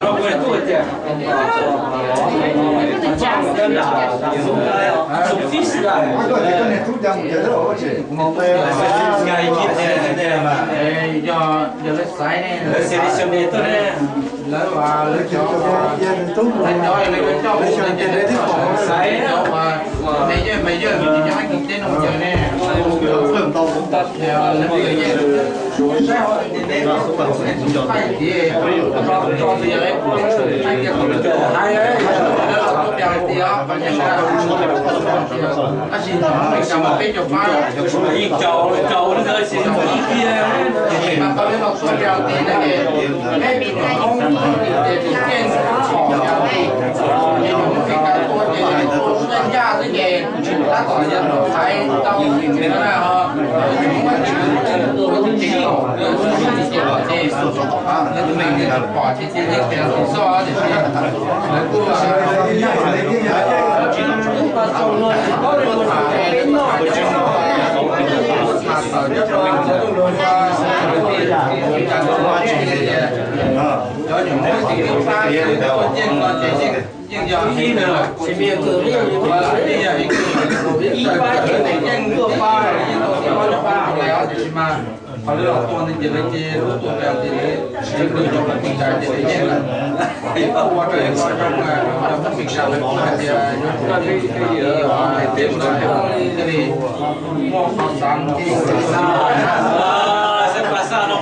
Lawv, lawv cov, lawv cov, lawv cov, lawv cov uas me yawg me yawg, cov hais kwv teb no yog ne, lawv, lawv, tab sis peb caug pab, mas tau peb los tuaj rau tim no ces peb tus Hmoob ces tus Keej Khom, ces tus Hmoob Meskas tuaj ces ncaj xwb ces tab tom yog tus Thaib tau no na, ho tus Hmoob Meskas tuaj ces tus Hmoob Meskas pom ces cia li tias tus xoj tiam sis lawv kuj tuaj tham, tuaj tham tawm cov Meskas tuaj ces cov nyuam Hmoob Meskas tuaj ces yeej, yeej yog ib ua lam yeej yog ib tawm tawm ces yeej tuaj pab, yeej tau tib ob cov pab lawm tiam sis mas qhov lawv los tua ntawd ces lawv cia li tuaj pab ces lawv tsis nrog cov Hmoob Meskas ces lawv yeej lawm. Ua rau cov Hmoob Meskas lawv kuj hais tias yuav tsum peb mus ua li muaj qhov xav no, xav pas xav no.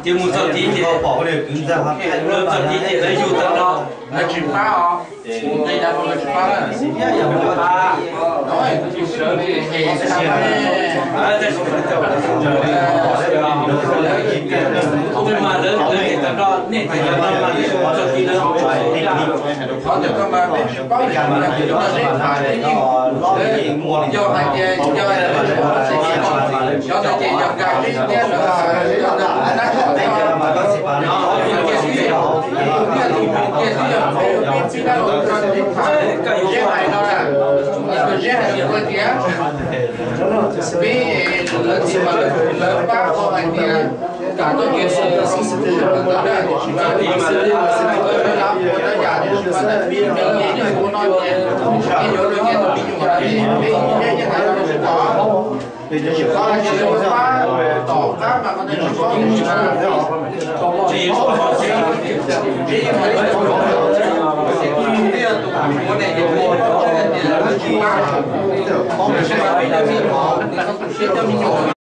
Ces mus txog tid ces, mus txog tid ces lawv yug tag nrho. Lawv tsis pab os. Mus nqis dag lawv tsis pab na. Tus sawv li es mas lawv, lawv ces tag nrho, nej ces tag nrho mas lawv mus txog tid lawv tsis pab. Qhov ntawd mas peb tsis paub li, lawv tham yeej, yog hais tias yog cov ntawd ces yog nkag thiab lawv, yog ntawd tab tom txog, yog tus kiag xwb, yog tus kiag xwb, yog peb tsis dab laug tsis tham, Zeb hais no na, Zeb hais tias peb, lawv txiv mas lawv pab qhov hais tias kam tuaj kev xwm, lawv ua tab yam tias peb yuav rau nyias tus me nyuam, peb ib yam li qhov hais tias lawv pab tom qab mas qhov ntawd tsis paub tiam sis mas, peb yeej hais li tus ua ne ces ua tsis pab, tiam sis mas peb cov me nyuam, nws txhob tu siab cov me nyuam.